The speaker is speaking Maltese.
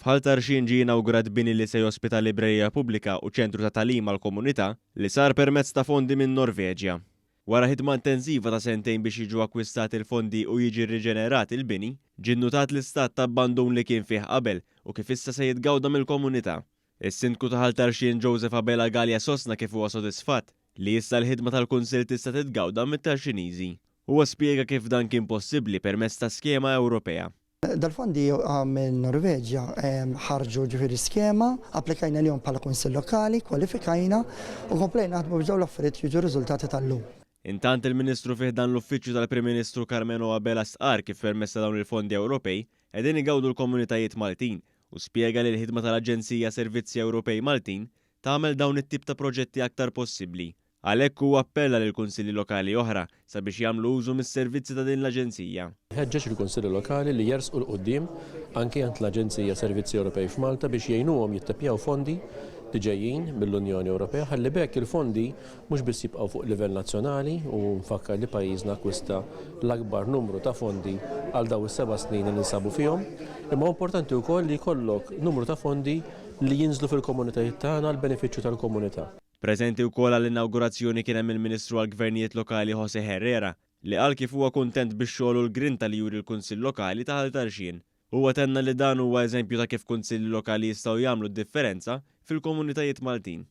F'Ħal Tarxien ġie inawgurat bini li se jospita librerija pubblika u ċentru ta' tagħlim għall-komunità li sar permezz ta' fondi min-Norveġja. Wara ħidma intensiva ta' sentejn biex jiġu akkwistati l-fondi u jiġi rriġenerat il-bini, ġie nnutat l-istat ta' abbandun li kien fih qabel u kif issa se jitgawda mill-komunità. Is-Sindku ta' Ħal Tarxien Joseph Abela Galea sostna kif huwa sodisfatt li issa l-ħidma tal-Kunsill tista' titgawda mit-Tarxiniżi. Huwa spjega kif dan kien possibbli permezz ta' skema Ewropea. Dal-fondi minn Norveġja ħarġu ġifieri skema, applikajna lihom bħala Kunsill Lokali, kwalifikajna u komplejna naħdmu biex dawn l-affarijiet jiġu riżultati tal-lum. Intant il-Ministru fi ħdan l-Uffiċċju tal-Prim Ministru Karmenu Abela stqarr kif permezz ta' dawn il-fondi Ewropej qegħdin igawdu l-komunitajiet Maltin u spjega li l-ħidma tal-Aġenzija Servizzi Ewropej Maltin tagħmel dawn it-tip ta' proġetti aktar possibbli. Għalhekk huwa appella lil kunsilli lokali oħra sabiex jagħmlu użu mis-servizzi ta' din l-aġenzija. Ħeġġeġ il-kunsilli lokali li jersqu 'l quddiem anki għand l-Aġenzija Servizzi Ewropej f'Malta biex jgħinuhom jitteppjaw fondi li ġejjin mill-Unjoni Ewropea ħalli b'hekk il-fondi mhux biss jibqgħu fuq livell nazzjonali u nfakkar li pajjiżna akkwista l-akbar numru ta' fondi għal dawn is-seba' snin li ninsabu fihom, imma hu importanti wkoll li jkollok numru ta' fondi li jinżlu fil-komunitajiet tagħna għall-benefiċċju tal-komunità. Preżenti wkoll għall-inawgurazzjoni kien hemm il-Ministru għall-Gvernijiet Lokali José Herrera, li qal kif huwa kuntent bix-xogħol u l-grinta li juri l-Kunsill Lokali ta' Ħal Tarxien. Huwa tenna li dan huwa eżempju ta' kif kunsilli lokali jistgħu jagħmlu d-differenza fil-komunitajiet Maltin.